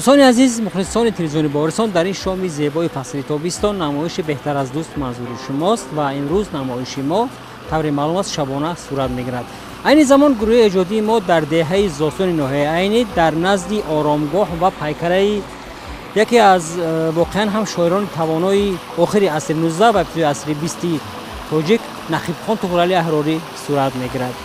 Дӯстони азиз, мухлисони телевизиони Баҳористон, дар ин шоми зебои фасли тобистон намоиши беҳтар аз дӯст манзури шумост ва имрӯз намоиши мо тавре маълум аст шабона сурат мегирад. Айни замон гурӯҳи эҷодии мо дар деҳаи Зосуни ноҳияи Айнӣ дар назди оромгоҳ ва пайкараи яке аз воқеан ҳам шоирони тавонои охири асри 19 ва ибтидои асри 20 тоҷик Нақибхон Туғрали Аҳрорӣ сурат мегирад.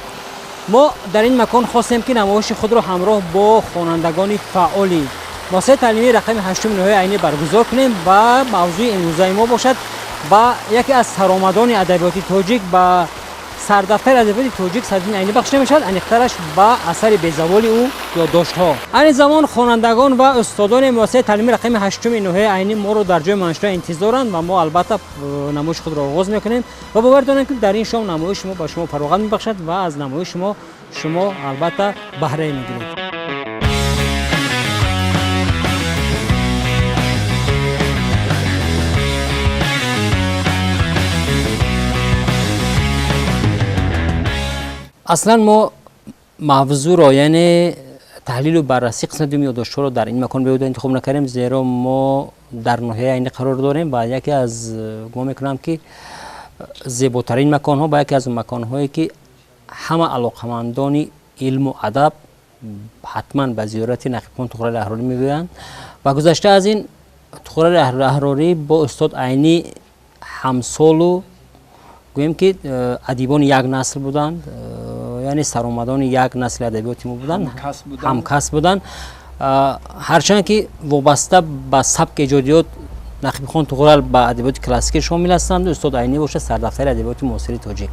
Мо дар ин макон хостем, ки намоиши худро ҳамроҳ бо хонандагони фаъоли муассисаи таълимии рақами 8 ноҳияи Айнӣ баргузор кунем ва мавзӯи имрӯзаи мо бошад ба яке аз саромадони адабиёти тоҷик, ба сардафтари адабиёти тоҷик Садриддин Айнӣ бахшида мешавад, аниқтараш ба асари безаволи ӯ ёддоштҳо. Айни замон хонандагон ва устодони муассисаи таълимии рақами 8 ноҳияи Айнӣ моро дар ҷои маншура интизоранд ва мо албатта намоиши худро оғоз мекунем ва бовар дорем, ки дар ин шом намоиши мо ба шумо фароғат мебахшад ва аз намоиши мо шумо албатта баҳрае мегиред. Аслан мо мавзӯъро, яъне таҳлилу баррасӣ қисмати дуюми ёддоштҳоро дар ин макон беҳуда интихоб накардем, зеро мо дар ноҳияи Айнӣ қарор дорем ва яке аз, гумон мекунам, ки зеботарин маконҳо ва яке аз маконҳое, ки ҳама алоқамандони илму адаб ҳатман ба зиёрати Нақибхон Туғрали Аҳрорӣ мегӯянд. Ва гузашта аз ин, Туғрали Аҳрорӣ бо устод Айнӣ ҳамсолу, гӯем ки, адибони як насл буданд, яъне саромадони як насли адабиёти мо буданд, ҳамкасб буданд. Ҳарчанд ки вобаста ба сабки эҷодиёт Нақибхон Туғрал ба адабиёти классикӣ шомил ҳастанд, устод Айнӣ бошад сардафтари адабиёти муосири тоҷик.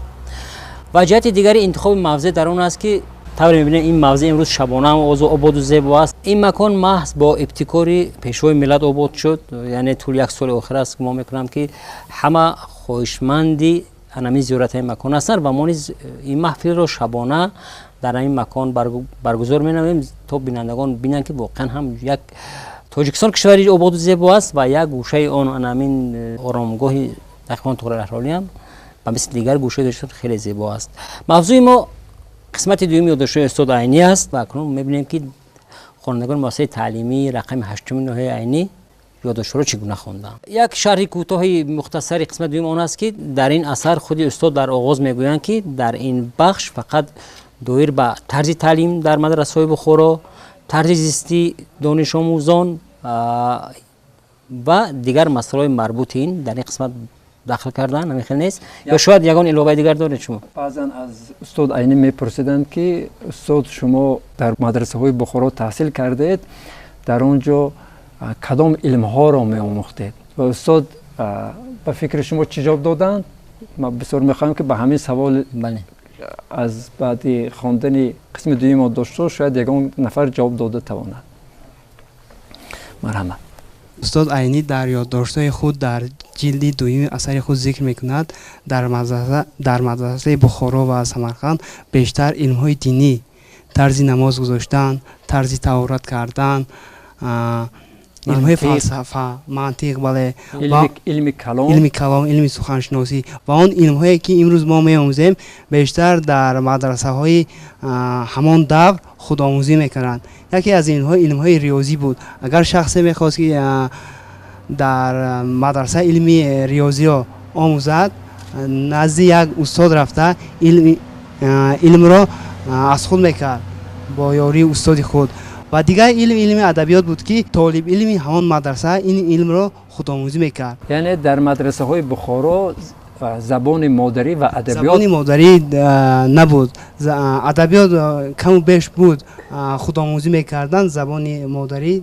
Ва ҷиҳати дигари интихоби мавзеъ дар он аст, ки тавре мебинем, ин мавзеъ имрӯз шабона ҳам ободу зебо аст. Ин макон маҳз бо ибтикори Пешвои миллат обод шуд, яъне тӯли як соли охир аст, гумон мекунам, ки ҳама хоҳишманди ҳамин зиёрати ин макон ҳастанд ва мо низ ин маҳфилро шабона дар ҳамин макон баргузор менамоем, то бинандагон бинанд, ки воқеан ҳам як Тоҷикистон кишвари ободу зебо аст ва як гӯшаи он, ҳамин оромгоҳи Нақибхон Туғрали Аҳрорӣ ҳам ба мисли дигар гӯшаи Тоҷикистон хеле зебо аст. Мавзӯи мо қисмати дуюми ёддоштҳои устод Айнӣ аст ва акнун мебинем, ки хонандагони муассисаи таълимии рақами 8 ноҳияи Айнӣ ёддоштҳоро чӣ гуна хонданд. Як шарҳи кӯтоҳи мухтасари қисмати дуюм он аст, ки дар ин асар худи устод дар оғоз мегӯянд, ки дар ин бахш фақат доир ба тарзи таълим дар мадрасаҳои Бухоро, тарзи зисти донишомӯзон ва дигар масъалаҳои марбути ин дар ин қисмат дахл кардан. Ҳамин хел нест ё шояд ягон иловаи дигар доред шумо? Баъзан аз устод Айнӣ мепурсиданд, ки устод, шумо дар мадрасаҳои Бухоро таҳсил кардаед, дар он ҷо кадом илмҳоро меомӯхтед? Ва устод ба фикри шумо чӣ ҷавоб доданд? Ман бисёр мехоҳам, ки ба ҳамин савол аз баъди хондани қисми дуюми ёддоштҳо шояд ягон нафар ҷавоб дода тавонад. Марҳамат. Устод Айнӣ дар ёддоштҳои худ дар ҷилди дуюми асари худ зикр мекунад: дар мадрасаи Бухоро ва Самарқанд бештар илмҳои динӣ, тарзи намоз гузоштан, тарзи таҳорат кардан, илмҳои фалсафа, мантиқ, бале, илми калом, илми калом, илми суханшиносӣ ва он илмҳое, ки имрӯз мо меомӯзем, бештар дар мадрасаҳои ҳамон давр худомӯзӣ мекунанд. Яке аз инҳо илмҳои риёзӣ буд. Агар шахсе мехост, ки дар мадраса илми риёзиро омӯзад, назди як устод рафта илмро аз худ мекард бо ёрии устоди худ. Ва дигар илм илми адабиёт буд, ки толибилми ҳамон мадраса ин илмро худомӯзӣ мекард. Яъне дар мадрасаҳои Бухоро забони модарӣ ва адабиёт забони модарӣ набуд, адабиёт каму беш буд, худомӯзӣ мекарданд, забони модарӣ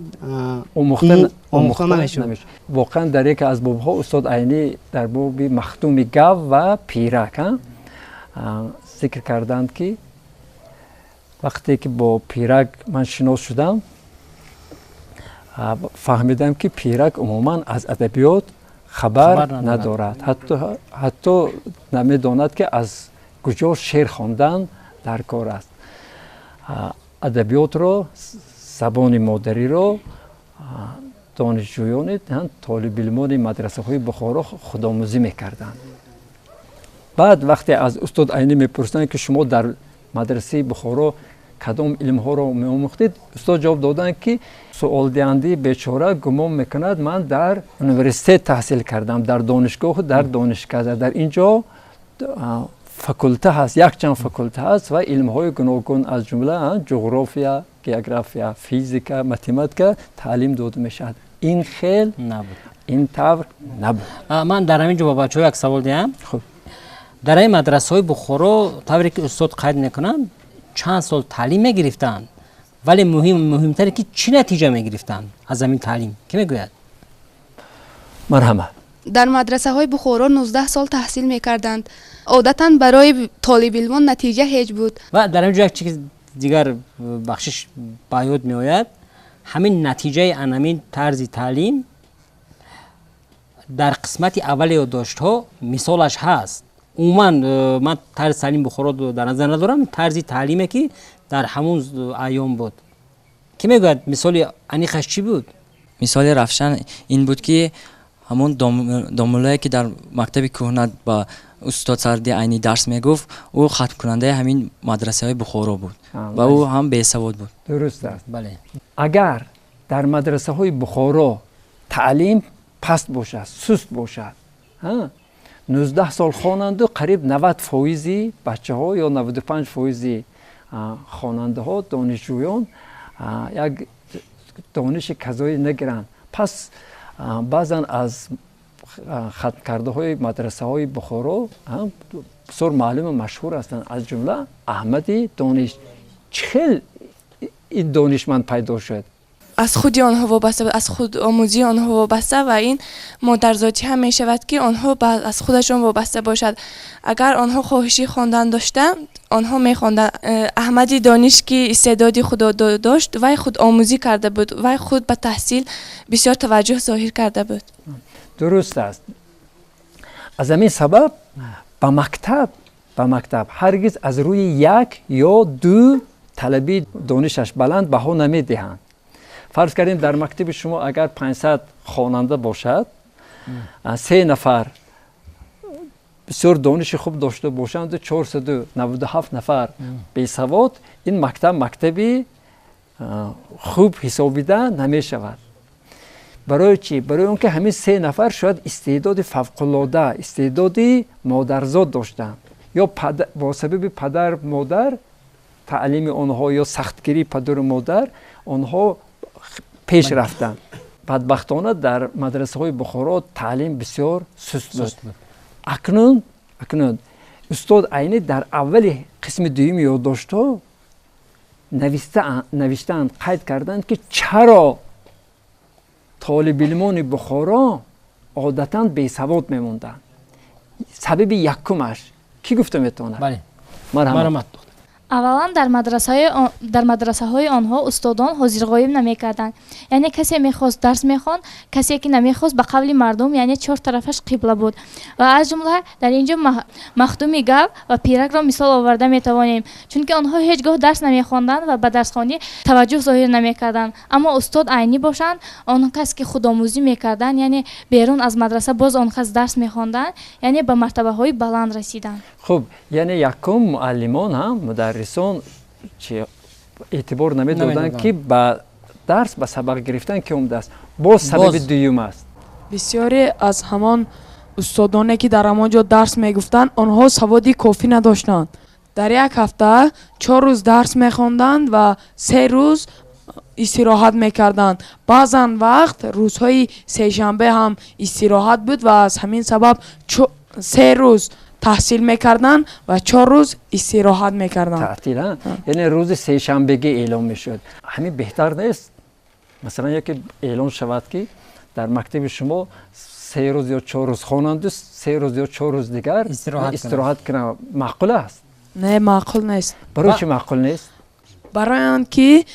омӯхта намешуд. Воқеан, дар яке аз бобҳо устод Айнӣ дар боби Махдуми Гав ва Пирак зикр карданд, ки вақте ки бо Пирак ман шинос шудам, фаҳмидам, ки Пирак умуман аз адабиёт хабар надорад, ҳатто намедонад, ки аз куҷо шеър хондан дар кор аст. Адабиётро, забони модариро донишҷӯёни, толибилмони мадрасаҳои Бухоро худомӯзӣ мекарданд. Баъд вақте аз устод Айнӣ мепурсанд, ки шумо дар мадрасаи Бухоро Кадом илмҳоро меомӯхтед? Устод ҷавоб доданд, ки суолдиҳандаи бечора гумон мекунад, ман дар университет таҳсил кардам, дар донишгоҳу дар донишкада. Дар ин ҷо факулта ҳаст, якчанд факулта ҳаст ва илмҳои гуногун, аз ҷумла ҷуғрофия, география, физика, математика таълим дода мешавад. Ин хел набуд, ин тавр набуд. Ман дар ҳамин ҷо ба бачаҳо як савол диҳам. Хуб. Дар ин мадрасаҳои Бухоро, тавре ки устод қайд мекунанд, чанд сол таълим мегирифтанд, вале муҳимтаре ки чӣ натиҷа мегирифтанд аз ҳамин таълим, кӣ мегӯяд? Марҳамат. Дар мадрасаҳои Бухоро 19 сол таҳсил мекарданд. Одатан барои толибилмон натиҷа ҳеҷ буд. Ва дар ҳамин ҷо як чиз дигар, бахшиш, ба ёд меояд. Ҳамин натиҷаи анамин тарзи таълим дар қисмати аввали ёддоштҳо мисолаш ҳаст. Умуман ман тарзи таълим Бухоро дар назар надорам, тарзи таълиме ки дар ҳамун айём буд. Кӣ мегӯяд, мисоли аниқаш чӣ буд? Мисоли равшан ин буд, ки ҳамон домуллое, ки дар мактаби кӯҳна ба устод Сарди Айнӣ дарс мегуфт, ӯ хатмкунандаи ҳамин мадрасаҳои Бухоро буд ва ӯ ҳам бесавод буд. Дуруст аст. Бале. Агар дар мадрасаҳои Бухоро таълим паст бошад, суст бошад, 19 сол хонанду қариб 90 фоизи бачаҳо ё 95 фоизи хонандаҳо, донишҷӯён як дониши казоӣ нагиранд, пас баъзан аз хатмкардаҳои мадрасаҳои Бухоро бисёр маълуму машҳур ҳастанд, аз ҷумла Аҳмади Дониш. Чӣ хел ин донишманд пайдо шуд? Аз худи онҳо вобаста, аз худомӯзии онҳо вобаста ва ин модарзотӣ ҳам мешавад, ки онҳо аз худашон вобаста бошад. Агар онҳо хоҳиши хондан доштанд, онҳо мехонданд. Аҳмади Дониш, ки истеъдоди худо дошт, вай худомӯзӣ карда буд, вай худ ба таҳсил бисёр таваҷҷӯҳ зоҳир карда буд. Дуруст аст. Аз ҳамин сабаб ба мактаб ҳаргиз аз рӯи як ё ду талаби донишаш баланд баҳо намедиҳанд. Фарз кардем, дар мактаби шумо агар 500 хонанда бошад, се нафар бисёр дониши хуб дошта бошанду 497 нафар бесавод, ин мактаб мактаби хуб ҳисобида намешавад. Барои чӣ? Барои он ки ҳамин се нафар шояд истеъдоди фавқулода, истеъдоди модарзод доштанд ё бо сабаби падар модар, таълими онҳо ё сахтгирии падару модар онҳо пеш рафтанд. Бадбахтона, дар мадрасаҳои Бухоро таълим бисёр суст буд. Акнун устод Айнӣ дар аввали қисми дуюми ёддоштҳо навиштаанд, қайд карданд, ки чаро толибилмони Бухоро одатан бесавод мемонданд. Сабаби якумаш кӣ гуфта метавонад? Марҳамат. Аввалан, дар мадрасаҳои онҳо устодон ҳозирғоиб намекарданд, яъне касе мехост, дарс мехонд, касе ки намехост, ба қавли мардум, яъне чор тарафаш қибла буд. Ва аз ҷумла дар ин ҷо Махдуми Гав ва Пиракро мисол оварда метавонем, чунки онҳо ҳеҷ гоҳ дарс намехонданд ва ба дарсхонӣ таваҷҷӯҳ зоҳир намекарданд. Аммо устод Айнӣ бошанд, он кас ки худомӯзӣ мекарданд, яъне берун аз мадраса боз он кас дарс мехонданд, яъне ба мартабаҳои баланд расиданд. Хуб, яъне якум муаллимон ҳам, мударрисон чи эътибор намедоданд, ки ба дарс, ба сабақ гирифтан ки омадааст. Боз сабаби дуюм аст. Бисёре аз ҳамон устодоне, ки дар ҳамон ҷо дарс мегуфтанд, онҳо саводи кофӣ надоштанд. Дар як ҳафта 4 рӯз дарс мехонданд ва 3 рӯз истироҳат мекарданд. Баъзан вақт рӯзҳои сешанбе ҳам истироҳат буд ва аз ҳамин сабаб 3 рӯз таҳсил мекарданд ва 4 рӯз истироҳат мекарданд. Таътил, яъне рӯзи сешанбегӣ эълон мешуд. Ҳамин беҳтар нест? Масалан, яке эълон шавад, ки дар мактаби шумо 3 рӯз ё 4 рӯз хонанду 3 рӯз ё 4 рӯз дигар истироҳат кунанд, маъқул аст? Не, маъқул нест. Барои чӣ маъқул нест? Барои он ки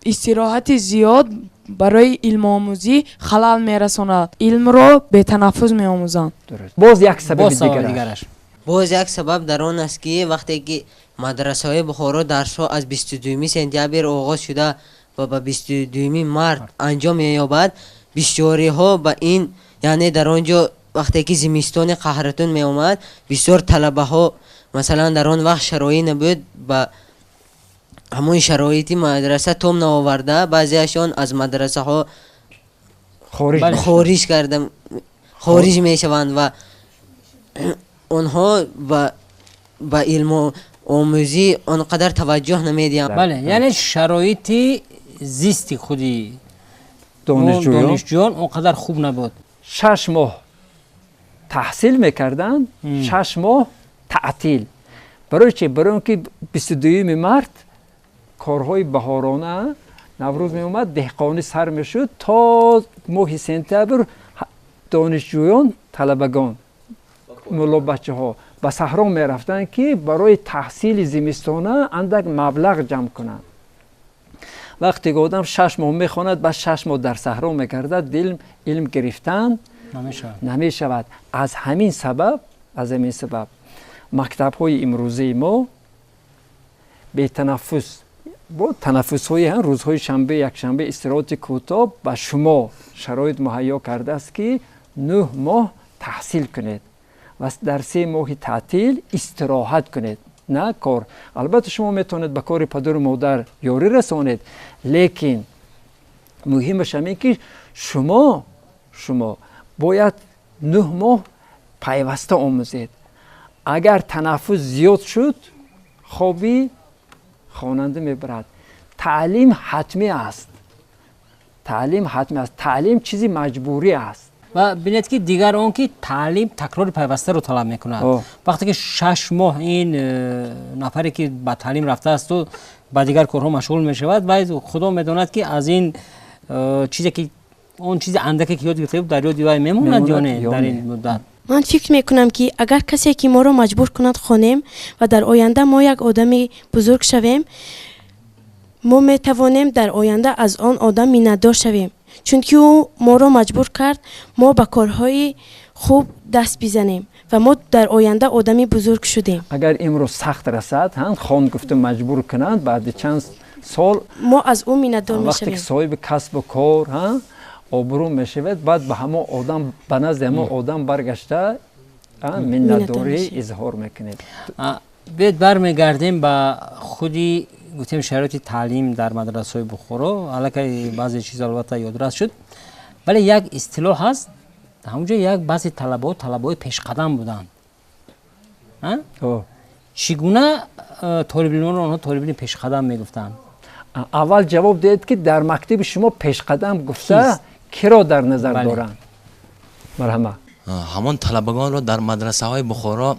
истироҳати зиёд барои илмомӯзӣ халал мерасонад, илмро бетанаффус меомӯзанд. Боз як сабаби дигараш. Боз як сабаб дар он аст, ки вақте ки мадрасаҳои Бухоро дарсҳо аз 22 сентябр оғоз шуда ва ба 22 март анҷом меёбад, бисёриҳо ба ин, яъне дар он ҷо вақте ки зимистони қаҳратун меомад, бисёр талабаҳо, масалан, дар он вақт шароит набуд, ба Ҳамон шароити мадраса том наоварда, баъзеашон аз мадрасаҳо хориҷ карда хориҷ мешаванд ва онҳо ба илму омӯзӣ он қадар таваҷҷӯҳ намедиҳанд. Бале, яъне шароити зисти худи донишҷӯён он қадар хуб набуд. 6 моҳ таҳсил мекарданд, 6 моҳ таътил. Барои чи? Барои он ки 22 март корҳои баҳорона, Наврӯз меомад, деҳқонӣ сар мешуд, то моҳи сентябр донишҷӯён, талабагон, муллобачаҳо ба саҳро мерафтанд, ки барои таҳсили зимистона андак маблағ ҷамъ кунанд. Вақте ки одам 6 моҳ мехонад, баъд 6 моҳ дар саҳро мегардад, илм гирифтан намешавад. Аз ҳамин сабаб мактабҳои имрӯзаи мо бетанаффус, бо танаффусҳои ҳам рӯзҳои шанбе, якшанбе истироҳати кӯтоҳ ба шумо шароит муҳайё кардааст, ки 9 моҳ таҳсил кунед ва дар 3 моҳи таътил истироҳат кунед, на кор. Албатта шумо метавонед ба кори падару модар ёрӣ расонед, лекин муҳимаш ҳамин ки шумо бояд 9 моҳ пайваста омӯзед. Агар танаффус зиёд шуд, хоби хонанда мебарад. Таълим ҳатмӣ аст. Таълим ҳатмӣ аст. Таълим чизи маҷбурӣ аст. Ва бинед ки дигар он ки таълим такрори пайвастаро талаб мекунад. Вақте ки 6 моҳ ин нафаре ки ба таълим рафтаасту ба дигар корҳо машғул мешавад, вай худо медонад ки аз ин чизе ки он чизи андаке ки ёд гирифта буд дар ёди вай мемонад ё не дар ин муддат. Ман фикр мекунам, ки агар касе ки моро маҷбур кунад хонем ва дар оянда мо як одами бузург шавем, мо метавонем дар оянда аз он одам миннатдор шавем, чунки ӯ моро маҷбур кард мо ба корҳои хуб даст бизанем ва мо дар оянда одами бузург шудем. Агар имрӯз сахт расад, хон гуфта маҷбур кунанд, баъди чанд сол мо аз ӯ миннатдор мешавем. Вақте ки соҳиби касбу кор обрӯ мешавад, баъд ба ҳамон одам, ба назди ҳамон одам баргашта миннатдорӣ изҳор мекунед. Биёед бармегардем ба худи гуфтем шароити таълим дар мадрасаҳои Бухоро. Аллакай баъзе чиз албатта ёдрас шуд, вале як истилоҳ ҳаст, ҳамонҷо як баъзе талабаҳо талабаҳои пешқадам буданд. Чӣ гуна толибилмонро онҳо толибилми пешқадам мегуфтанд? Аввал ҷавоб диҳед, ки дар мактаби шумо пешқадам гуфта киро дар назар доранд? Марҳама. Ҳамон талабагонро дар мадрасаҳои Бухоро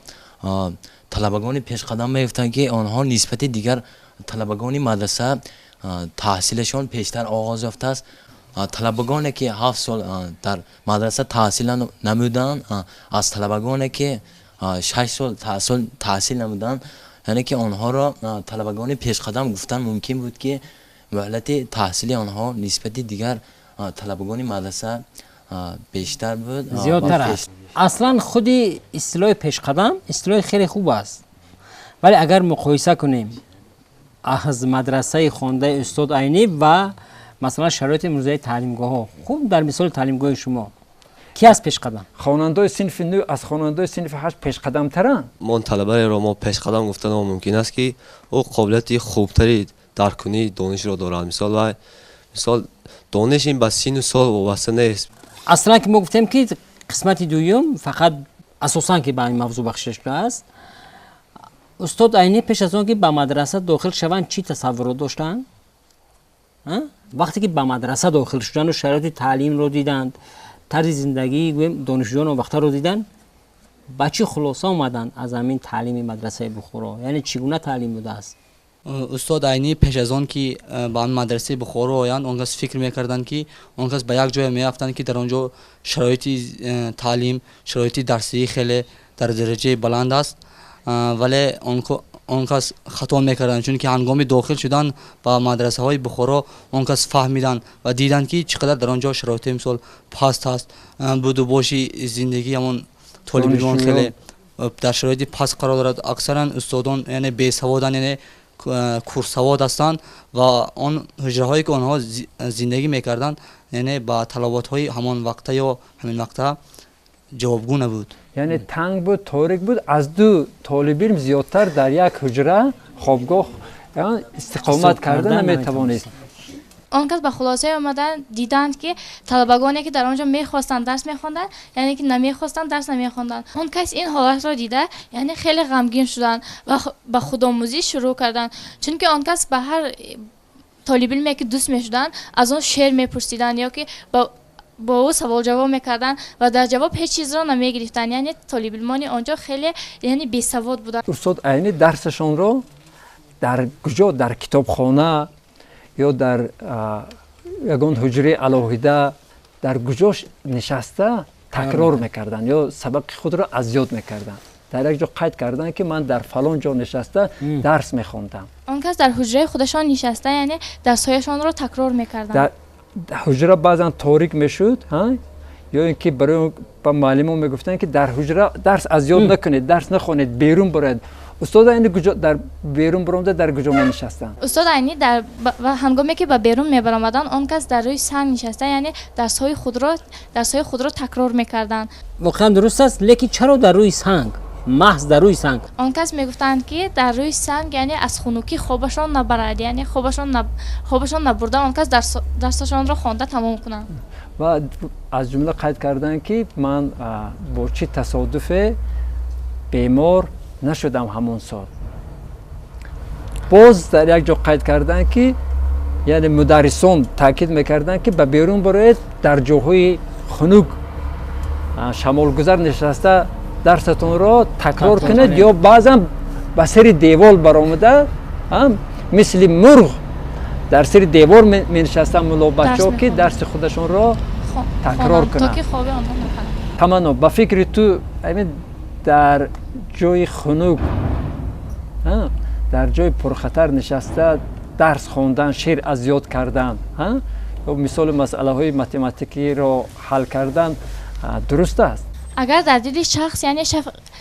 талабагони пешқадам мегуфтанд, ки онҳо нисбати дигар талабагони мадраса таҳсилашон пештар оғоз ёфтааст. Талабагоне ки 7 сол дар мадраса таҳсил намуданд, аз талабагоне ки 6 сол таҳсил намуданд, яъне ки онҳоро талабагони пешқадам гуфтан мумкин буд, ки муҳлати таҳсили онҳо нисбати дигар талабагони мадраса бештар буд, зиёдтар аст. Аслан худи истилоҳи пешқадам истилоҳи хеле хуб аст, вале агар муқоиса кунем аз мадрасаи хондаи устод Айнӣ ва масалан шароити имрӯзаи таълимгоҳҳо, хуб дар мисоли таълимгоҳи шумо ки аз пешқадам? Хонандаҳои синфи 9 аз хонандаҳои синфи 8 пешқадамтаранд. Мон талабаеро мо пешқадам гуфтан мумкин аст, ки ӯ қобилияти хубтари даркунии донишро дорад. Мисол дониш ин ба сину сол вобаста нест. Аслан ки мо гуфтем ки қисмати дуюм фақат асосан ки ба ин мавзӯъ бахшида шудааст. Устод Айнӣ пеш аз он ки ба мадраса дохил шаванд чӣ тасаввурот доштанд? Вақте ки ба мадраса дохил шуданду шароити таълимро диданд, тарзи зиндагии гӯем донишҷӯён он вақтаро диданд, ба чӣ хулоса омаданд аз ҳамин таълими мадрасаи Бухоро? Яъне чӣ гуна таълим будааст? Устод Айнӣ пеш аз он ки ба мадрасаи Бухоро оянд, он кас фикр мекарданд, ки он кас ба як ҷое мерафтанд, ки дар он ҷо шароити таълим, шароити дарсии хеле дар дараҷаи баланд аст. Вале он кас хато мекарданд, чунки ҳангоми дохил шудан ба мадрасаҳои Бухоро он кас фаҳмиданд ва диданд, ки чӣ қадар дар он ҷо шароити мисол паст аст, будубоши зиндагии ҳамон толибилмон хеле дар шароити паст қарор дорад. Аксаран устодон яъне бесаводанд, яъне курсавод ҳастанд ва он ҳуҷраҳое ки онҳо зиндагӣ мекарданд, яъне ба талаботҳои ҳамон вақта ё ҳамин вақта ҷавобгӯ набуд. Яъне танг буд, торик буд, аз 2 толибилм зиёдтар дар як ҳуҷра хобгоҳ Истиқомат карда наметавонист. Он кас ба хулосае омаданд, диданд, ки талабагоне, ки дар он ҷо мехостанд, дарс мехонданд, яъне ки намехостанд, дарс намехонданд. Он кас ин ҳолатро дида, яъне хеле ғамгин шуданд ва ба худомӯзӣ шурӯъ карданд, чунки он кас ба ҳар толибилме, ки дӯст мешуданд, аз он шеър мепурсиданд ё ки бо ӯ саволҷавоб мекарданд ва дар ҷавоб ҳеҷ чизро намегирифтанд. Яъне толибилмони он ҷо хеле, яъне, бесавод буданд. Устод Айнӣ дарсашонро дар куҷо, дар китобхона ё дар ягон ҳуҷраи алоҳида, дар куҷо нишаста такрор мекарданд ё сабақи худро аз ёд мекарданд? Дар як ҷо қайд карданд, ки ман дар фалон ҷо нишаста дарс мехондам. Он кас дар ҳуҷраи худашон нишаста, яъне дарсҳояшонро такрор мекарданд. Ҳуҷра баъзан торик мешуд, ё ин ки барои ба муаллимон мегуфтанд, ки дар ҳуҷра дарс аз ёд накунед, дарс нахонед, берун бароед. Устод Айнӣ куҷо дар берун баромада, дар куҷо менишастанд? Устод Айнӣ дар ва ҳангоме ки ба берун мебаромаданд, он кас дар рӯи санг нишаста, яъне дарсҳои худро такрор мекарданд. Воқеан дуруст аст, лекин чаро дар рӯи санг, маҳз дар рӯи санг? Он кас мегуфтанд, ки дар рӯи санг, яъне аз хунукӣ хобашон набарад, яъне хобашон набурда, он кас дарсашонро хонда тамом кунанд. Ва аз ҷумла қайд карданд, ки ман бо чӣ тасодуфе бемор нашудам ҳамон сол. Боз дар як ҷо қайд карданд, ки яъне мударрисон таъкид мекарданд, ки ба берун бароед, дар ҷоҳои хунук, шамолгузар нишаста дарсатонро такрор кунед, ё баъзан ба сари девол баромада, мисли мурғ дар сари девор менишастанд муллобачаҳо, ки дарси худашонро такрор кунанд. Таманно, ба фикри ту, дар ҷои хунук, дар ҷои пурхатар нишаста дарс хондан, шеър аз ёд кардан, мисоли масъалаҳои математикиро ҳал кардан дуруст аст? Агар дар дили шахс, яъне,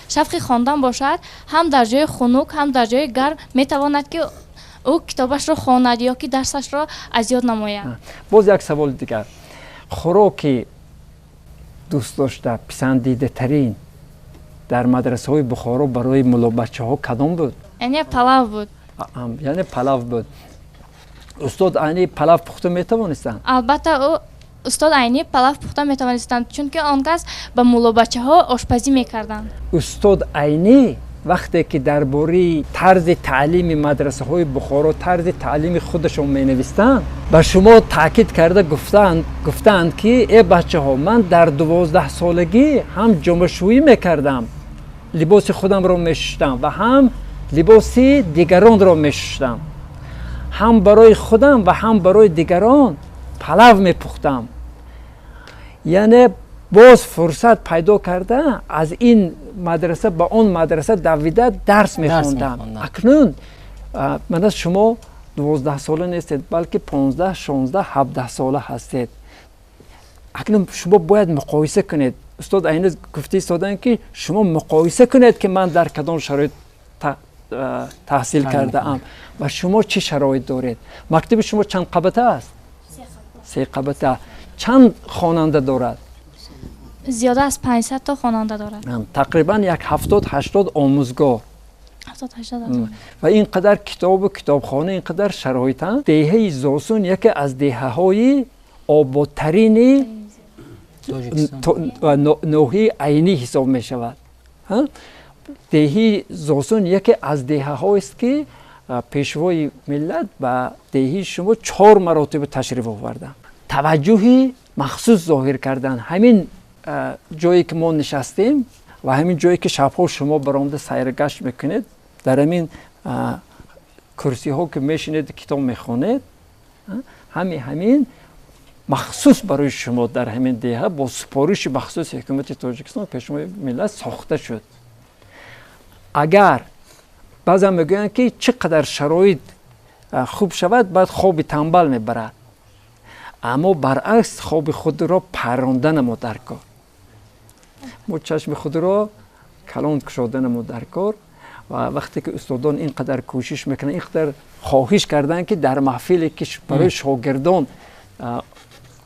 шавқи хондан бошад, ҳам дар ҷои хунук, ҳам дар ҷои гарм метавонад, ки ӯ китобашро хонад ё ки дарсашро аз ёд намояд. Боз як саволи дигар: хӯроки дӯстдошта, писандидатарин дар мадрасаҳои Бухоро барои муллобачаҳо кадом буд? Яъне палав буд. Яъне палав буд. Устод Айнӣ палав пухта метавонистанд? Албатта, ӯ, устод Айнӣ, палав пухта метавонистанд, чунки он кас ба муллобачаҳо ошпазӣ мекарданд. Устод Айнӣ вақте ки дар бораи тарзи таълими мадрасаҳои Бухоро, тарзи таълими худашон менавистанд, ба шумо таъкид карда гуфтаанд, ки э бачаҳо, ман дар 12-солагӣ ҳам ҷомашӯӣ мекардам, либоси худамро мешуштам ва ҳам либоси дигаронро мешуштам, ҳам барои худам ва ҳам барои дигарон палав мепухтам. Яъне боз фурсат пайдо карда, аз ин мадраса ба он мадраса давида дарс мехондам. Акнун мана шумо 12-сола нестед, балки 15, 16, 17-сола ҳастед. Акнун шумо бояд муқоиса кунед. Устод Айнӣ гуфта истоданд, ки шумо муқоиса кунед, ки ман дар кадом шароит таҳсил кардаам ва шумо чӣ шароит доред. Мактаби шумо чанд қабата аст? Се қабата. Чанд хонанда дорад? Зиёда аз 500 то хонанда дорад. Тақрибан як 70-80 омӯзгор ва ин қадар китобу китобхона, ин қадар шароита. Деҳаи Зосун яке аз деҳаҳои ободтарини ноҳияи Айнӣ ҳисоб мешавад. Деҳи Зосун яке аз деҳаҳоест, ки Пешвои миллат ба деҳи шумо чор маротиба ташриф оварданд, таваҷҷӯҳи махсус зоҳир карданд. Ҳамин ҷое ки мо нишастем ва ҳамин ҷое ки шабҳо шумо баромада сайргашт мекунед, дар ҳамин курсиҳо ки мешинед, китоб мехонед, ҳамин махсус барои шумо дар ҳамин деҳа бо супориши махсуси ҳукумати Тоҷикистон, Пешвои миллат сохта шуд. Агар баъзан мегӯянд, ки чӣ қадар шароит хуб шавад, баъд хоби тамбал мебарад, аммо баръакс, хоби худро паррондана мо дар кор, мо чашми худро калон кушодана мо дар кор. Ва вақте ки устодон ин қадар кӯшиш мекунанд, ин қадар хоҳиш карданд, ки дар маҳфиле ки барои шогирдон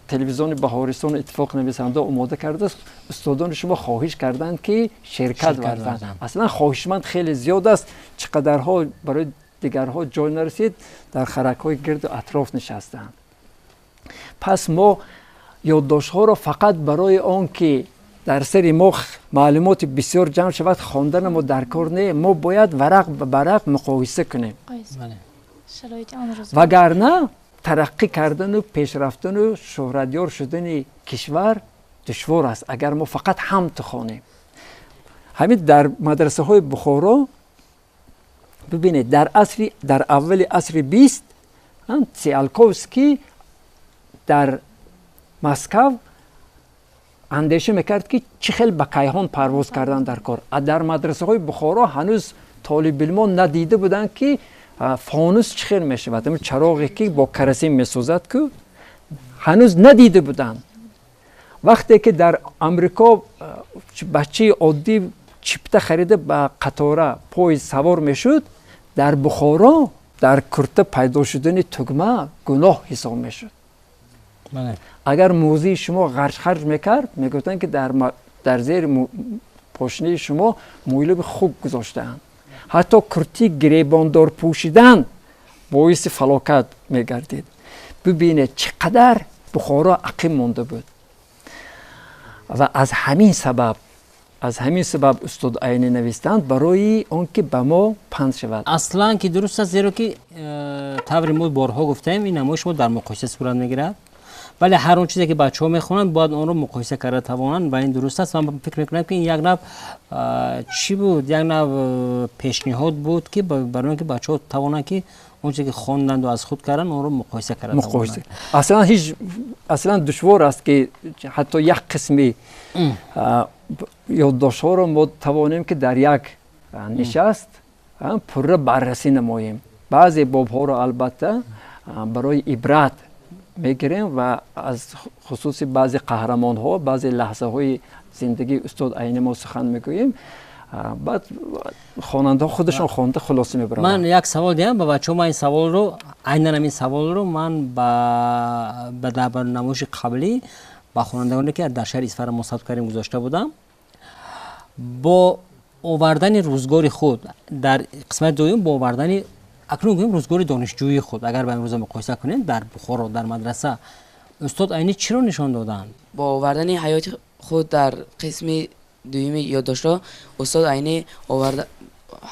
телевизиони Баҳористон, Иттифоқ нависандао омода кардааст, устодони шумо хоҳиш карданд, ки ширкат варзанд. Аслан хоҳишманд хеле зиёд аст. Чӣ қадарҳо барои Дигарҳо ҷой нарасид, дар харакҳои гирду атроф нишастанд. Пас мо ёддоштҳоро фақат барои он ки дар сари мо маълумоти бисёр ҷамъ шавад, хондана мо дар кор не, мо бояд варақ ба варақ муқоиса кунем. Вагарна тараққӣ кардану пешрафтану шӯҳратёр шудани кишвар душвор аст, агар мо фақат ҳамту хонем. Ҳамин дар мадрасаҳои Бухоро бибинед, дар аввали асри 20 Циолковский дар Москав андеша мекард, ки чӣ хел ба кайҳон парвоз кардан дар кор. Дар мадрасаҳои Бухоро ҳанӯз толибилмон надида буданд, ки фонус чӣ хел мешавад, чароғе ки бо карасин месозад ку, ҳанӯз надида буданд. Вақте ки дар Амрико бачаи оддӣ чипта харида ба қатора поезд савор мешуд, дар Бухоро дар курта пайдо шудани тугма гуноҳ ҳисоб мешуд. Агар мӯзии шумо ғарҷ-харҷ мекард, мегуфтанд, ки дар зери пошнаи шумо мӯйлаби хук гузоштаанд. Ҳатто куртии гиребондор пӯшидан боиси фалокат мегардид. Бибинед, чӣ қадар Бухоро ақиб монда буд. Ва аз ҳамин сабаб устод Айнӣ навистанд, барои он ки ба мо панд шавад. Аслан ки дуруст аст, зеро ки тавре мо борҳо гуфтаем, ин намоиши мо дар муқоиса сурат мегирад. Вале ҳар он чизе ки бачаҳо мехонанд, бояд онро муқоиса карда тавонанд, ва ин дуруст аст. Ман фикр мекунам, ки ин як нав чӣ буд, як нав пешниҳод буд, ки барои он ки бачаҳо тавонанд, ки он чизе ки хонданду аз худ карданд, онро муқоиса карда. Муқоиса аслан ҳеҷ аслан душвор аст, ки ҳатто як қисми ёддоштҳоро мо тавонем, ки дар як нишаст пурра баррасӣ намоем. Баъзе бобҳоро албатта барои ибрат мегирем ва аз хусуси баъзе қаҳрамонҳо, баъзе лаҳзаҳои зиндагии устод Айнӣ мо сухан мегӯем. Баъд хонандаҳо худашон хонда хулоса мебаранд. Ман як савол диҳам ба бачаҳо. Ман ин саволро, айнан ҳамин саволро ман ба дар намоиши қаблӣ ба хонандагоне, ки дар шаҳри Исфара мо сабт кардем, гузошта будам. Бо овардани рӯзгори худ дар қисмати дуюм, бо овардани, акнун гӯем, рӯзгори донишҷӯии худ, агар ба имрӯза муқоиса кунем, дар Бухоро, дар мадраса устод Айнӣ чиро нишон доданд? Бо овардани ҳаёти худ дар қисми дуюми ёддоштҳо устод Айнӣ оварда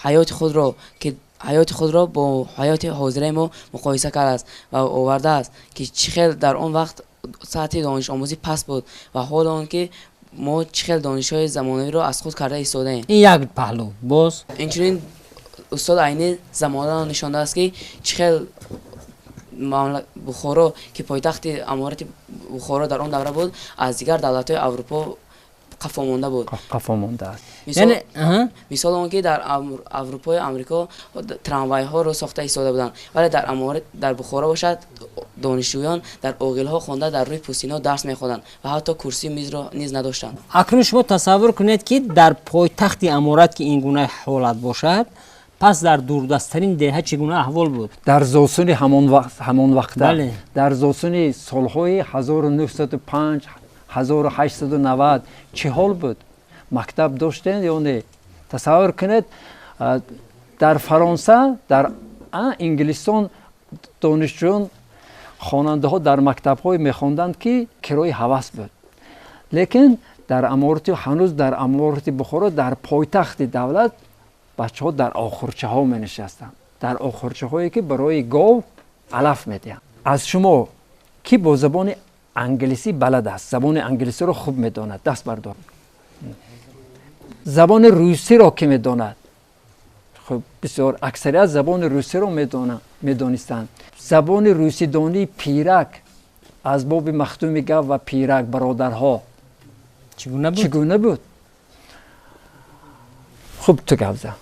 ҳаёти худро, ки ҳаёти худро бо ҳаёти ҳозираи мо муқоиса кардааст ва овардааст, ки чӣ хел дар он вақт сатҳи донишомӯзӣ паст буд ва ҳоло он ки мо чӣ хел донишҳои замонавиро аз худ карда истодаем. Ин як паҳлу. Боз? Инчунин устод Айнӣ замонаро нишон додааст, ки чӣ хел Бухоро, ки пойтахти аморати Бухоро дар он давра буд, аз дигар давлатҳои Аврупо қафо монда буд. Қафо мондааст. Мисол он ки дар Аврупои Амрико трамвайҳоро сохта истода буданд, вале дар аморат, дар Бухоро бошад, донишҷӯён дар оғилҳо хонда, дар рӯи пӯстинҳо дарс мехонданд ва ҳатто курсию мизро низ надоштанд. Акнун шумо тасаввур кунед, ки дар пойтахти аморат ки ин гуна ҳолат бошад, пас дар дурдасттарин деҳа чӣ гуна аҳвол буд? Дар зосуни ҳамон вақта, дар зосуни солҳои 1905, 1890 чӣ ҳол буд? Мактаб доштем ё не? Тасаввур кунед, дар Фаронса, дар Инглистон донишҷӯён, хонандаҳо дар мактабҳое мехонданд, ки кирои ҳавас буд, лекин дар аморати, ҳанӯз дар аморати Бухоро, дар пойтахти давлат бачаҳо дар охурчаҳо менишастанд, дар охурчаҳое ки барои гов алаф медиҳанд. Аз шумо кӣ бо забони англисӣ балад аст, забони англисиро хуб медонад, даст бардор. Забони русиро кӣ медонад? Хуб, бисёр, аксарият забони русиро медонистанд. Забони русидонии Пирак аз боби Махдуми Гав ва Пирак бародарҳо чӣ гуна буд? Хуб, ту гап зан.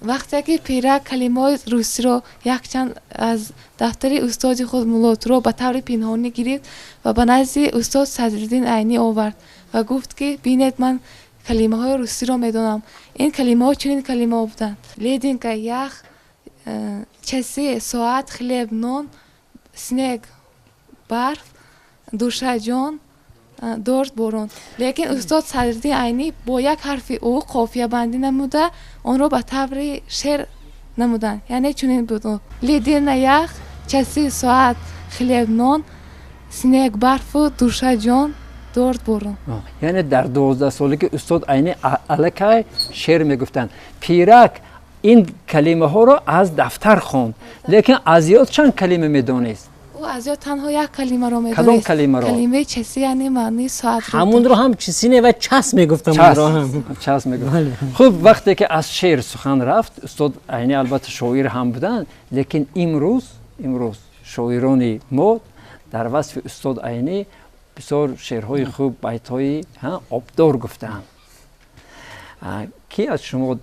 Вақте ки Пирак калимаҳои русиро якчанд аз дафтари устоди худ Муллотуро ба таври пинҳонӣ гирифт ва ба назди устод Садриддин Айнӣ овард ва гуфт, ки бинед, ман калимаҳои русиро медонам. Ин калимаҳо чунин калимаҳо буданд: лединка — ях, часы — соат, хлеб — нон, снег — барф, душа — ҷон, дождь — борон. Лекин устод Садриддин Айнӣ бо як ҳарфи ӯ қофиябандӣ намуда, онро ба таври шеър Намуданд. Яъне чунин буд: леди на ях, часы соат, хлеб нон, снег барфу, душа ҷон, дождь борон. Яъне дар 12 солагӣ устод Айнӣ аллакай шеър мегуфтанд. Пирак ин калимаҳоро аз дафтар хонд, лекин аз ёд чанд калима медонист? Ӯ аз ёд танҳо як калимаро медонист. Кадом калимаро? Калимаи часы, яъне маънии соатро. Ҳамунро ҳам часы не ва час мегуфтам. Час мегуфт. Хуб, вақте ки аз шеър сухан рафт, устод Айнӣ албатта шоир ҳам буданд, лекин имрӯз шоирони мо дар васфи устод Айнӣ бисёр шеърҳои хуб, байтҳои обдор гуфтаанд. Кӣ аз шумо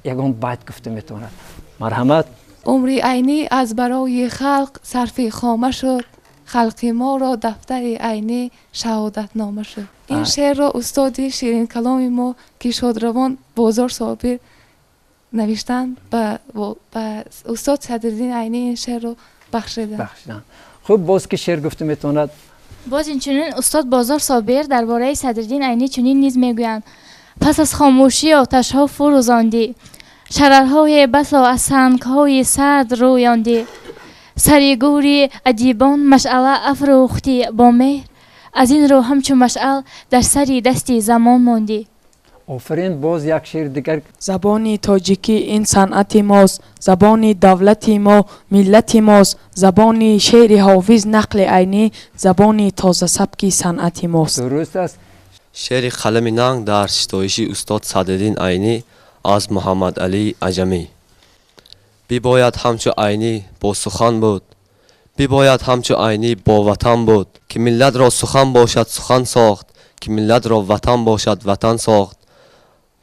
ягон байт гуфта метавонад? Марҳамат. Умри Айнӣ аз барои халқ сарфи хома шуд, халқи моро дафтари Айнӣ шаҳодатнома шуд. Ин шеърро устоди ширинкаломи мо, ки шодравон Бозор Собир, навиштанд, ба устод Садриддин Айнӣ ин шеърро бахшиданд. Хуб, боз ки шеър гуфта метавонад? Боз инчунин устод Бозор Собир дар бораи Садриддин Айнӣ чунин низ мегӯянд: пас аз хомӯшӣ оташҳо фурӯзондӣ, шарарҳое басо аз сангҳои сард рӯёндӣ, сари гӯри адибон машъала афрӯхтӣ бо меҳр, аз ин рӯ ҳамчун машъал дар сари дасти замон мондӣ. Офарин! Боз як шеъри дигар. Забони тоҷикӣ ин санъати мост, забони давлати мо, миллати мост, забони шеъри Ҳофиз, нақли Айнӣ, забони тозасабки санъати мост. Дуруст аст. Шеъри қалами нанг дар ситоиши устод Садриддин Айнӣ аз Муҳаммадалӣ Аҷамӣ: бибояд ҳамчу Айнӣ бо сухан буд, бибояд ҳамчу Айнӣ бо ватан буд, ки миллатро сухан бошад сухан сохт, ки миллатро ватан бошад ватан сохт.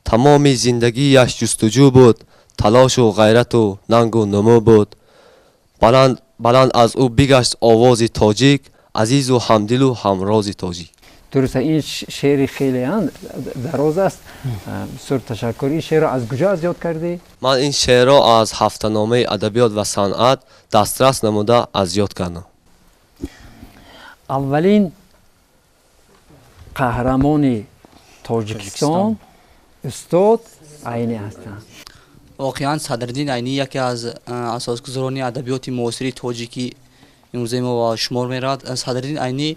Тамоми зиндагиаш ҷустуҷӯ буд, талошу ғайрату нангу нумӯ буд. Баланд аз ӯ бигашт овози тоҷик, азизу ҳамдилу ҳамрози тоҷик. Дуруст, ин шеъри хеле дароз аст. Бисёр ташаккур. Ин шеърро аз куҷо аз ёд кардӣ? Ман ин шеърро аз ҳафтаномаи адабиёт ва санъат дастрас намуда аз ёд кардам. Аввалин қаҳрамони Тоҷикистон устод Айнӣ ҳастанд. Воқеан, Садриддин Айнӣ яке аз асосгузорони адабиёти муосири тоҷикӣ имрӯзаи мо ба шумор меравад. Садриддин Айнӣ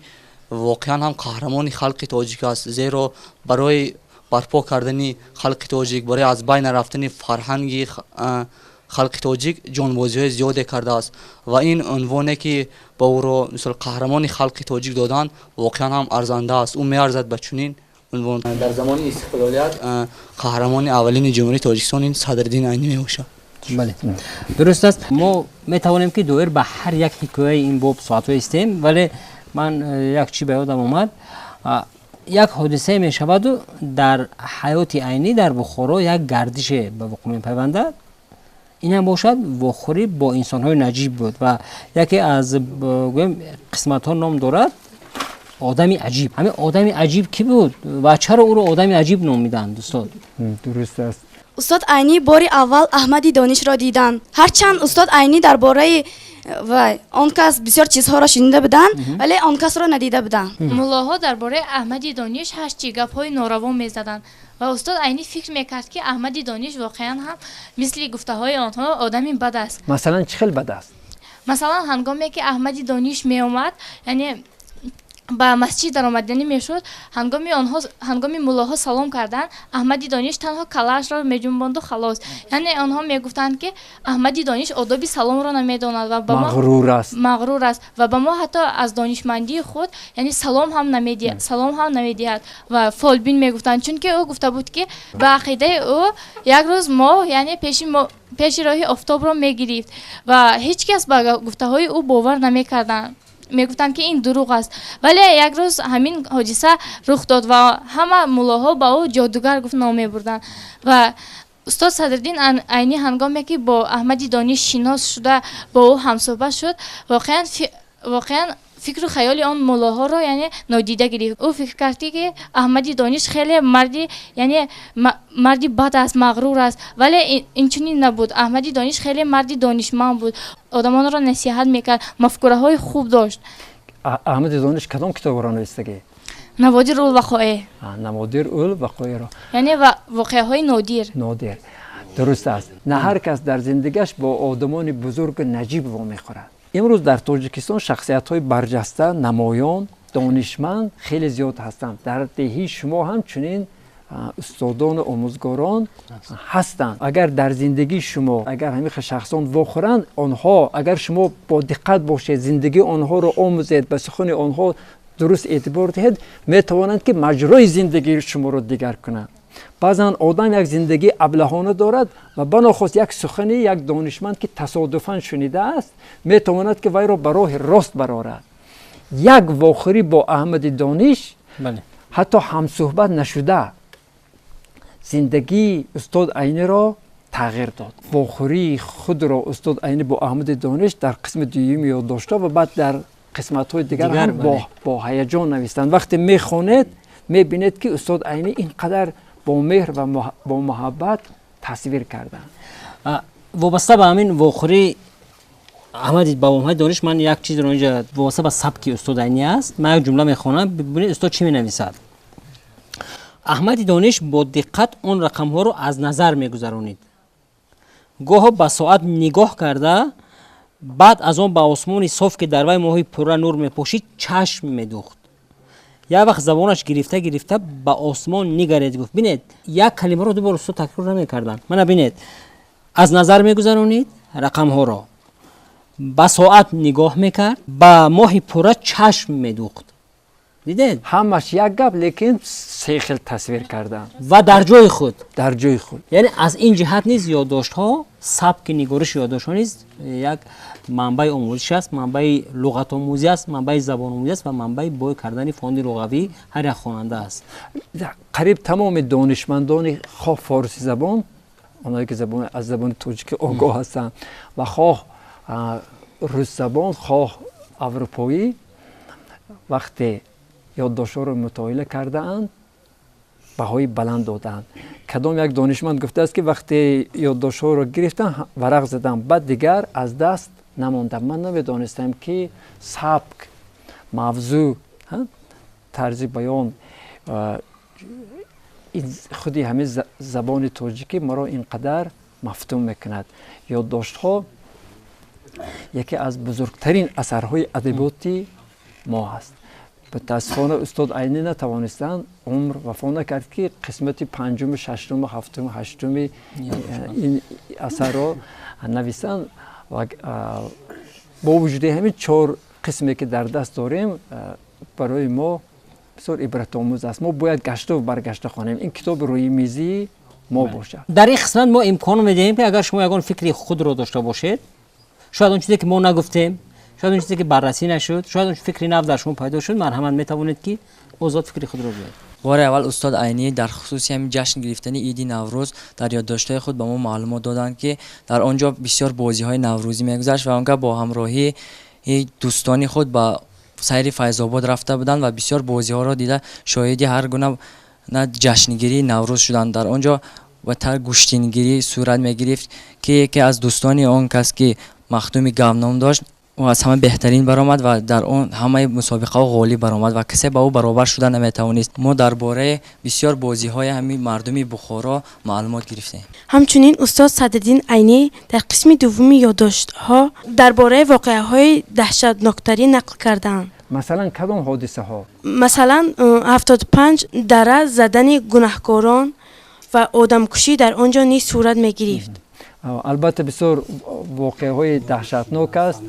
воқеан ҳам қаҳрамони халқи тоҷик аст, зеро барои барпо кардани халқи тоҷик, барои аз байн нарафтани фарҳанги халқи тоҷик ҷонбозиҳои зиёде кардааст ва ин унвоне ки ба ӯро мисол қаҳрамони халқи тоҷик доданд, воқеан ҳам арзанда аст. Ӯ меарзад ба чунин унвон. Дар замони истиқлолият қаҳрамони аввалини Ҷумҳурии Тоҷикистон ин Садриддин Айнӣ мебошад. Бале, дуруст аст. Мо метавонем ки доир ба ҳар як ҳикояи ин боб соатҳо истем, вале ман як чӣ ба ёдам омад. Як ҳодисае мешаваду дар ҳаёти Айнӣ дар Бухоро як гардише ба вуқӯъ мепайвандад. Инам бошад вохӯрӣ бо инсонҳои наҷиб буд ва яке аз гӯем қисматҳо ном дорад «Одами аҷиб». Ҳамин одами аҷиб кӣ буд ва чаро ӯро одами аҷиб номиданд, устод? Дуруст аст. Устод Айнӣ бори аввал Аҳмади Донишро диданд. Ҳарчанд устод Айнӣ дар бораи вай он кас бисёр чизҳоро шунида буданд, вале он касро надида буданд. Муллоҳо дар бораи Аҳмади Дониш ҳарчи гапҳои нораво мезаданд ва устод Айнӣ фикр мекард, ки Аҳмади Дониш воқеан ҳам мисли гуфтаҳои онҳо одами бад аст. Масалан, чӣ хел бад аст? Масалан, ҳангоме ки Аҳмади Дониш меомад, яъне ба масҷид даромаданӣ мешуд, ҳангоми онҳо, ҳангоми муллоҳо салом карданд, Аҳмади Дониш танҳо каллаашро меҷунбонду халос. Яъне онҳо мегуфтанд, ки Аҳмади Дониш одоби саломро намедонад ва ба мо мағрур аст. Мағрур аст ва ба мо ҳатто аз донишмандии худ, яъне салом ҳам намедиҳад ва фолбин мегуфтанд, чунки ӯ гуфта буд, ки ба ақидаи ӯ як рӯз моҳ, яъне пеши роҳи офтобро мегирифт ва ҳеҷ кас ба гуфтаҳои ӯ бовар намекарданд, мегуфтанд, ки ин дурӯғ аст. Вале як рӯз ҳамин ҳодиса рух дод ва ҳама муллоҳо ба ӯ ҷодугар гуфт ном мебурданд. Ва устод Садриддин Айнӣ ҳангоме ки бо Аҳмади Дониш шинос шуда, бо ӯ ҳамсӯҳбат шуд, воқеан фикру хаёли он муллоҳоро, яъне, нодида гирифт. Ӯ фикр кард, ки Аҳмади Дониш хеле марди, яъне марди бад аст, мағрур аст, вале инчунин набуд. Аҳмади Дониш хеле марди донишманд буд, одамонро насиҳат мекард, мафкураҳои хуб дошт. Аҳмади Дониш кадом китобро навистагӣ? Наводир ул вақоеъ. Наводир ул вақоеъро. Яъне воқеаҳои нодир. Нодир. Дуруст аст. На ҳар кас дар зиндагиаш бо одамони бузургу наҷиб вомехӯрад. Имрӯз дар Тоҷикистон шахсиятҳои барҷаста, намоён, донишманд хеле зиёд ҳастанд. Дар деҳии шумо ҳам чунин устодону омӯзгорон ҳастанд. Агар дар зиндагии шумо агар ҳамин хел шахсон вохӯранд, онҳо агар шумо бо диққат бошед, зиндагии онҳоро омӯзед, ба сухани онҳо дуруст эътибор диҳед, метавонанд ки маҷрои зиндагии шуморо дигар кунанд. Баъзан одам як зиндагии аблаҳона дорад ва банохост як сухани як донишманд ки тасодуфан шунидааст, метавонад ки вайро ба роҳи рост барорад. Як вохӯрӣ бо Аҳмади Дониш, ҳатто ҳамсӯҳбат нашуда, зиндагии устод Айниро тағйир дод. Вохӯрии худро устод Айнӣ бо Аҳмади Дониш дар қисми дуюми ёддоштҳо ва баъд дар қисматҳои дигар ҳам бо ҳаяҷон навистанд. Вақте мехонед, мебинед ки устод Айнӣ ин қадар бо меҳр ва бо муҳаббат тасвир карданд. Вобаста ба ҳамин вохӯрӣ Аҳмади бо Аҳмади Дониш, ман як чизро инҷа вобаста ба сабки устод Айнӣ аст, ман як ҷумла мехонам, бибинед устод чӣ менависад. Аҳмади Дониш бо диққат он рақамҳоро аз назар мегузаронид. Гоҳо ба соат нигоҳ карда, баъд аз он ба осмони соф, ки дар вай моҳи пурра нур мепошид, чашм медухт. Як вақт забонаш гирифта гирифта ба осмон нигаред, гуфт. Бинед, як калимаро ду бор устод такрор намекарданд. Мана бинед, аз назар мегузаронид рақамҳоро, ба соат нигоҳ мекард, ба моҳи пурра чашм медухт. Дидед? Ҳамаш як гап, лекин се хел тасвир карданд. Ва дар ҷои худ. Дар ҷои худ. Яъне аз ин ҷиҳат низ ёддоштҳо, сабки нигориши ёддоштҳо низ як манбаи омӯзиш аст, манбаи луғатомӯзӣ аст, манбаи забономӯзӣ аст ва манбаи бой кардани фонди луғавии ҳар як хонанда аст. Қариб тамоми донишмандони хоҳ форсизабон, онҳое ки аз забони тоҷикӣ огоҳ ҳастанд, ва хоҳ русзабон, хоҳ аврупоӣ, вақте ёддоштҳоро мутолиа кардаанд, баҳои баланд додаанд. Кадом як донишманд гуфтааст ки вақте ёддоштҳоро гирифтам, варақ задам, баъд дигар аз даст намондам. Ман намедонистам ки сабк, мавзӯъ, тарзи баён, худи ҳамин забони тоҷикӣ маро ин қадар мафтун мекунад. Ёддоштҳо яке аз бузургтарин асарҳои адабиёти мо ҳаст. Мутаассифона устод Айнӣ натавонистанд, умр вафо накард ки қисмати панҷуму, шашуму, ҳафтуму, ҳаштуми ин асарро нависанд ва бо вуҷуди ҳамин чор қисме ки дар даст дорем, барои мо бисёр ибратомӯз аст. Мо бояд гашту баргашта хонем. Ин китоби рӯи мизии мо бошад. Дар ин қисмат мо имкон медиҳем ки агар шумо ягон фикри худро дошта бошед, шояд он чизе ки мо нагуфтем, шояд он чизе ки баррасӣ нашуд, шояд он фикри нав дар шумо пайдо шуд, марҳамат, метавонед ки озод фикри худро гӯед. Бори аввал устод Айнӣ дар хусуси ҳамин ҷашн гирифтани иди Наврӯз дар ёддоштҳои худ ба мо маълумот доданд, ки дар он ҷо бисёр бозиҳои наврӯзӣ мегузашт ва он га бо ҳамроҳии дӯстони худ ба сайри Файзобод рафта буданд ва бисёр бозиҳоро дида шоҳиди ҳар гуна ҷашнгирии Наврӯз шуданд. Дар он ҷо ба тар гӯштингирӣ сурат мегирифт, ки яке аз дӯстони он кас ки Махдуми Гав ном дошт, ӯ аз ҳама беҳтарин баромад ва дар он ҳамаи мусобиқаҳо ғолиб баромад ва касе ба ӯ баробар шуда наметавонист. Мо дар бораи бисёр бозиҳои ҳамин мардуми Бухоро маълумот гирифтем. Ҳамчунин устод Садриддин Айнӣ дар қисми дуввуми ёддоштҳо дар бораи воқеаҳои даҳшатноктарин нақл кардаанд. Масалан, кадом ҳодисаҳо? Масалан, 75 дара задани гунаҳкорон ва одамкушӣ дар он ҷо низ сурат мегирифт. Албатта, бисёр воқеаҳои даҳшатнок аст,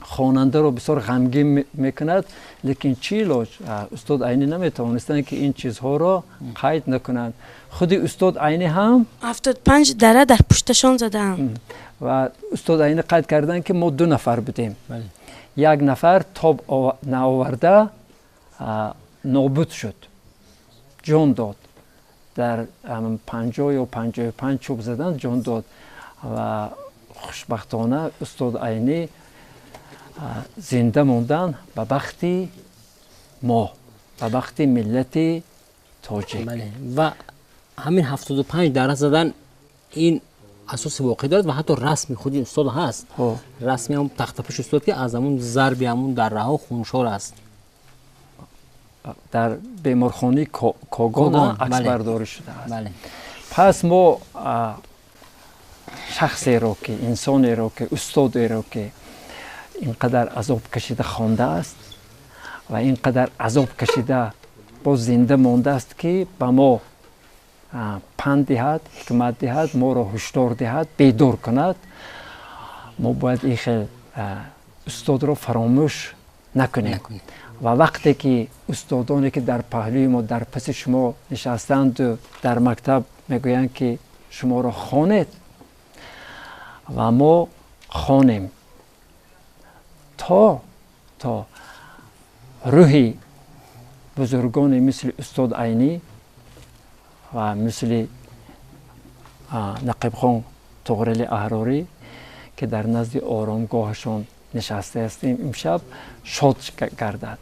хонандаро бисёр ғамгин мекунад, лекин чӣ илоҷ, устод Айнӣ наметавонистанд ки ин чизҳоро қайд накунанд. Худи устод Айнӣ ҳам 75 дара дар пушташон задаанд. Ва устод Айнӣ қайд карданд ки мо ду нафар будем, як нафар тоб наоварда нобуд шуд, ҷон дод. Дар 50 ё 55 чӯб задан ҷон дод ва хушбахтона устод Айнӣ зинда мондан ба бахти мо, ба бахти миллати тоҷик. Ва ҳамин 75 дара задан ин асоси воқеӣ дорад ва ҳатто расми худи устод ҳаст. Расми ҳам тахтапӯши устод ки аз ҳамун зарби ҳамун дарраҳо хуншор аст. Дар беморхонаи Когон аксбардорӣ шудааст. Пас мо шахсеро ки, инсонеро ки, устодеро ки инқадар азоб кашида хондааст ва инқадар азоб кашида боз зинда мондааст, ки ба мо панд диҳад, ҳикмат диҳад, моро ҳушдор диҳад, бедор кунад, мо бояд ин хел устодро фаромӯш накунем. Ва вақте ки устодоне ки дар паҳлӯи мо, дар паси шумо нишастанду дар мактаб мегӯянд ки шуморо хонед, ва мо хонем то рӯҳи бузургоне мисли устод Айнӣ ва мисли Нақибхон Туғрили Аҳрорӣ, ки дар назди оромгоҳашон нишаста ҳастем имшаб, шод гардад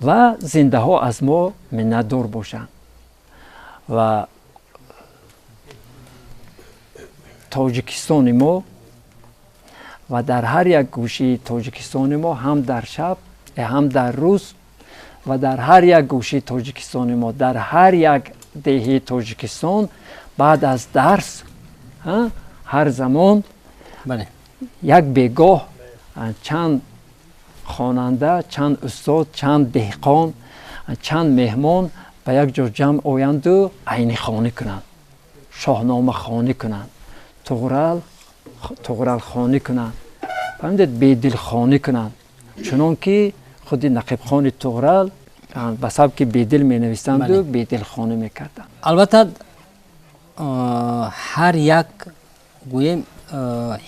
ва зиндаҳо аз мо миннатдор бошанд ва Тоҷикистони мо ва дар ҳар як гӯшаи Тоҷикистони мо, ҳам дар шаб ҳам дар рӯз, ва дар ҳар як гӯшаи Тоҷикистони мо, дар ҳар як деҳи Тоҷикистон баъд аз дарс ҳар замон як бегоҳ чанд хонанда, чанд устод, чанд деҳқон, чанд меҳмон ба як ҷо ҷамъ оянду айнихонӣ кунанд, шоҳномахонӣ кунанд, туғралхонӣ кунанд, фаҳмидед, бедилхонӣ кунанд, чунон ки худи Нақибхони Туғрал ба сабки бедил менависанду бедилхонӣ мекарданд. Албатта ҳар як гӯем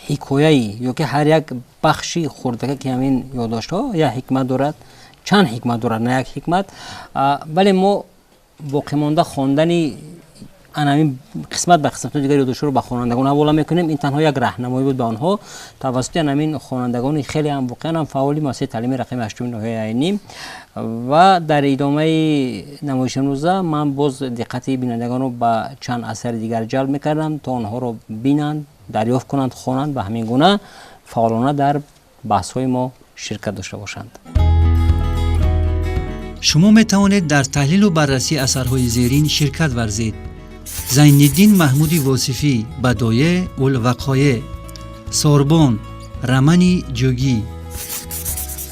ҳикояи ё ки ҳар як бахши хурдака ки ҳамин ёддоштҳо як ҳикмат дорад, чанд ҳикмат дорад, на як ҳикмат, вале мо боқимонда хондани ҳамин қисмат ба қисматҳои дигари ёддоштҳоро ба хонандагон ҳавола мекунем. Ин танҳо як раҳнамоӣ буд ба онҳо тавассути ҳамин хонандагони хеле ҳам воқеан ҳам фаъоли муассисаи таълимии рақами ҳаштуми ноҳияи Айнӣ. Ва дар идомаи намоиши имрӯза ман боз диққати бинандагонро ба чанд асари дигар ҷалб мекардам, то онҳоро бинанд, дарёфт кунанд, хонанд ва ҳамин гуна фаъолона дар баҳсҳои мо ширкат дошта бошанд. Шумо метавонед дар таҳлилу баррасии асарҳои зерин ширкат варзед: Зайниддин Маҳмуди Восифӣ, Бадоеъ ул-Вақоеъ, Сорбон, Рамани Ҷугӣ,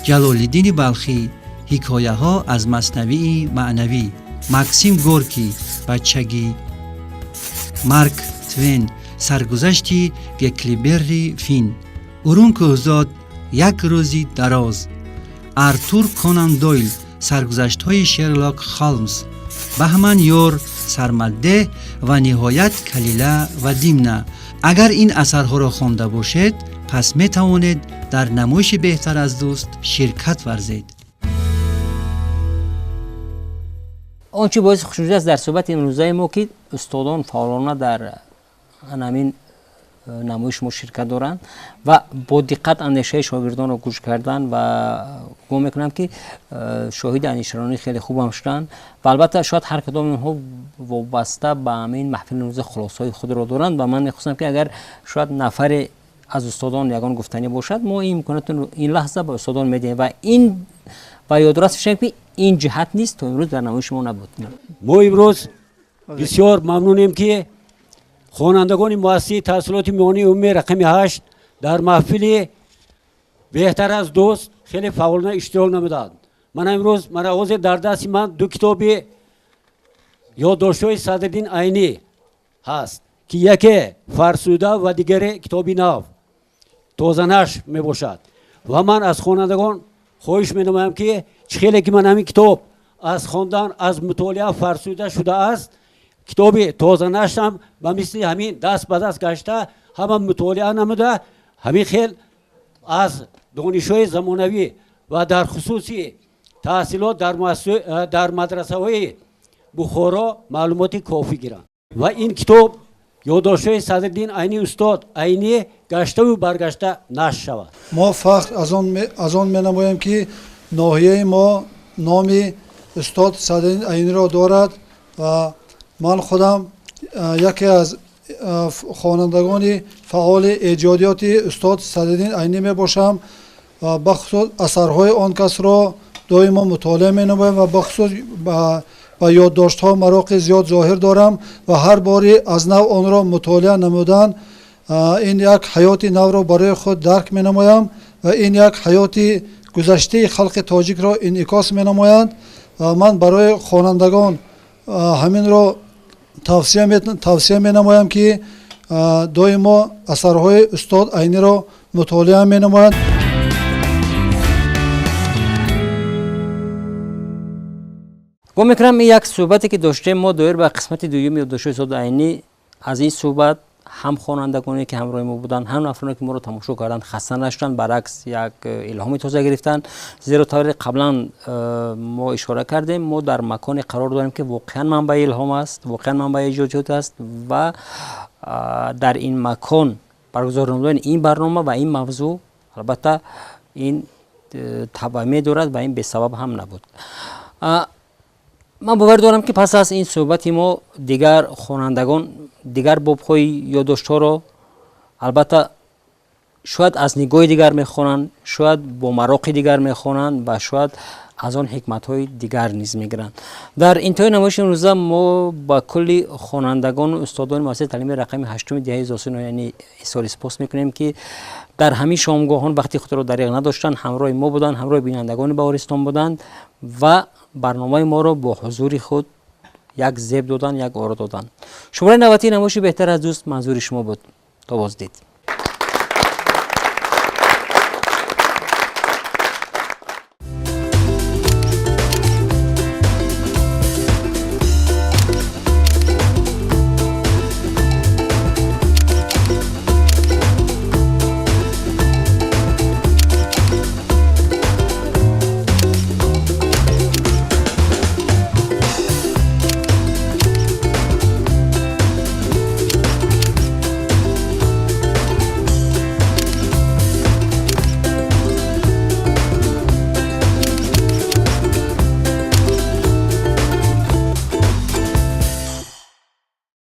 Ҷалолиддини Балхӣ, Ҳикояҳо аз Маснавии маънавӣ, Максим Горкӣ, Бачагӣ, Марк Твен, Саргузашти Геклиберри Фин, Урун Кӯҳзод, Як рӯзи дароз, Артур Конан Дойл, Саргузаштҳои Шерлок Холмс, Баҳман Ёр, Сармаддеҳ ва ниҳоят Калила ва Димна. Агар ин асарҳоро хонда бошед, пас метавонед дар намоиши беҳтар аз дӯст ширкат варзед. Он чӣ боиси хушнудӣ аст дар суҳбати имрӯзаи мо, ки устодон фаъолона дар ҳамин намоиши мо ширкат доранд ва бо диққат андешаи шогирдонро гӯш кардан ва гумон мекунам ки шоҳиди андешаронии хеле хуб ҳам шуданд ва албатта шояд ҳар кадоми онҳо вобаста ба ҳамин маҳфили имрӯза хулосаҳои худро доранд ва ман мехостам ки агар шояд нафаре аз устодон ягон гуфтанӣ бошад, мо ин имконотро ин лаҳза ба устодон медиҳем ва ин ва ёдрас мешавем ки ин ҷиҳат низ то имрӯз дар намоиши мо набуд. Мо имрӯз бисёр мамнунем ки хонандагони муассисаи таҳсилоти миёнаи умумии рақами 8 дар маҳфили беҳтар аз дӯст хеле фаъолона иштирок намуданд. Ман имрӯз мана ҳозир дар дасти ман ду китоби ёддоштҳои Садриддин Айнӣ ҳаст, ки яке фарсуда ва дигаре китоби нав тозанашр мебошад. Ва ман аз хонандагон хоҳиш менамоям, ки чӣ хеле ки ман ҳамин китоб аз хондан, аз мутолиа фарсуда шудааст, китоби тозанашрам ба мисли ҳамин даст ба даст гашта ҳама мутолиа намуда, ҳамин хел аз донишҳои замонавӣ ва дар хусуси таҳсилот дар мадрасаҳои Бухоро маълумоти кофӣ гиранд. Ва ин китоб ёддоштҳои Садриддин Айнӣ устод Айнӣ гаштаву баргашта нашр шавад. Мо фахр аз он менамоем, ки ноҳияи мо номи устод Садриддин Айниро дорад ва ман худам яке аз хонандагони фаъоли эҷодиёти устод Садриддин Айнӣ мебошам ва бахусус асарҳои он касро доимо мутолиа менамоям ва бахусус Ба ёддоштҳо мароқи зиёд зоҳир дорам ва ҳар бори аз нав онро мутолиа намудан ин як ҳаёти навро барои худ дарк менамоям ва ин як ҳаёти гузаштаи халқи тоҷикро инъикос менамоянд. Ва ман барои хонандагон ҳаминро тавсия менамоям, ки доимо асарҳои устод Айниро мутолиа менамоянд. Гумон мекунам, ин як суҳбате ки доштем мо доир ба қисмати дуюми ёддоштҳои устод Айнӣ, аз ин суҳбат ҳам хонандагоне ки ҳамроҳи мо буданд, ҳам нафароне ки моро тамошо карданд, хаста нашуданд, баръакс як илҳоми тоза гирифтанд. Зеро тавре қаблан мо ишора кардем, мо дар маконе қарор дорем, ки воқеан манбаи илҳом аст, воқеан манбаи эҷодиёт аст ва дар ин макон баргузор намудани ин барнома ва ин мавзӯъ албатта ин табъ медорад ва ин бесабаб ҳам набуд. Ман бовар дорам, ки пас аз ин суҳбати мо дигар хонандагон дигар бобҳои ёддоштҳоро албатта шояд аз нигоҳи дигар мехонанд, шояд бо мароқи дигар мехонанд ва шояд аз он ҳикматҳои дигар низ мегиранд. Дар интиҳои намоиши имрӯза мо ба кулли хонандагону устодони муассисаи таълимии рақами ҳаштуми деҳаи Зосии ноҳияи Ҳисори сипос мекунем, ки дар ҳамин шомгоҳон вақти худро дариғ надоштанд, ҳамроҳи мо буданд, ҳамроҳи бинандагони Баҳористон буданд ва барномаи моро бо ҳузури худ як зеб доданд, як оро доданд. Шумораи навбатии намоиши «Беҳтар аз дӯст» манзури шумо буд. То боздид.